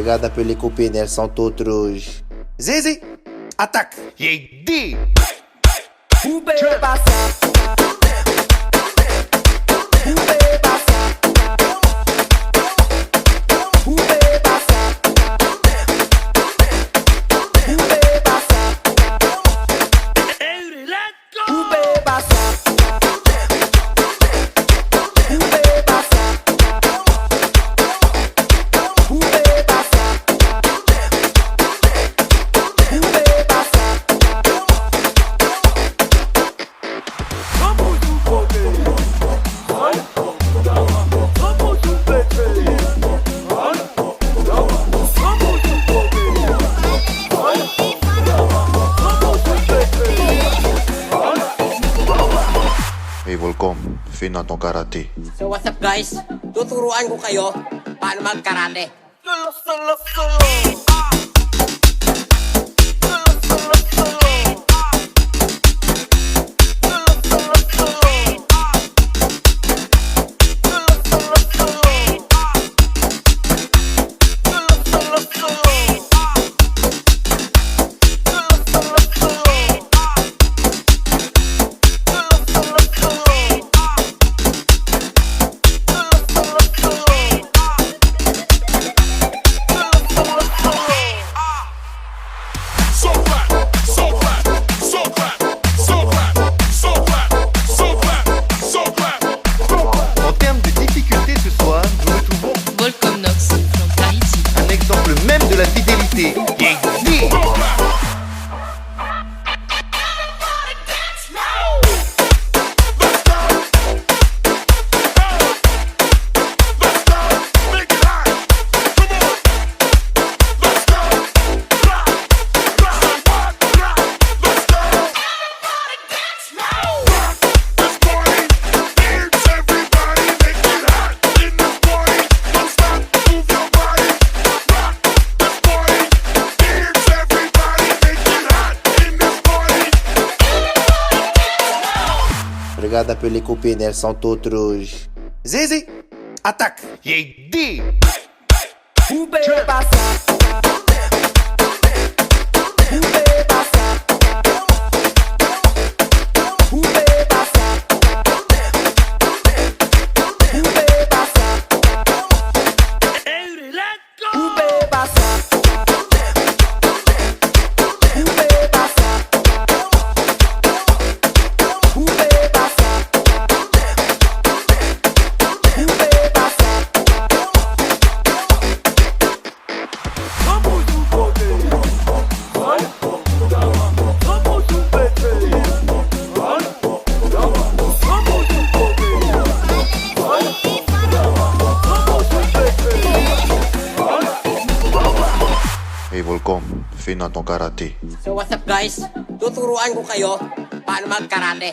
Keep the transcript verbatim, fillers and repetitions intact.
Regarde un peu les copines, elles sont toutes rouges. Zizi, attaque. Yay, D. Hey, welcome. Fina ton karaté. So what's up, guys? Tūtūruʻa ʻoe i ʻō, pāʻanama karate. En termes de difficulté ce soir, nous retrouvons Volcom Nox from Tahiti. Un exemple même de la fidélité. Regarde un peu les copines, elles sont toutes rouges. Zizi, attaque. Yay, D. Hey, Volcom, Fina ton karaté. So what's up, guys? Tūtūruʻa ʻoe i ʻō, pāʻanama karate.